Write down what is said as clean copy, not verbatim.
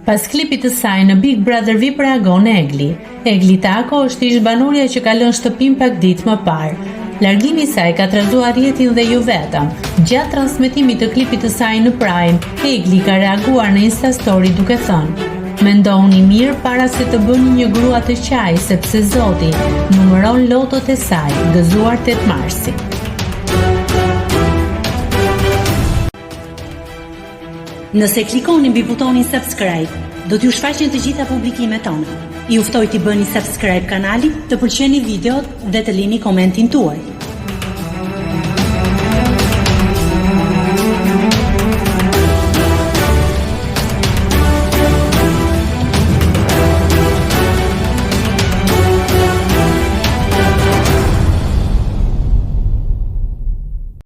Pas klipit të saj në Big Brother VIP reagon Egli. Egli Tako është ish-banorja që ka lënë shtëpinë pak ditë më parë. Largimi i saj ka trazuar rrjetin dhe jo vetëm. Gjatë transmetimit të klipit të saj në Prime, Egli ka reaguar në Instastory duke thënë: Mendohuni mirë para se të bëni një grua të qajë, sepse Zoti numëron lotët e saj, gëzuar 8 marsin. Nëse klikoni mbi butonin subscribe, do t'ju shfaqen të gjitha publikimet tona. Ju ftoj t'i bëni subscribe kanalit, të pëlqeni videot dhe të lini komentin tuaj.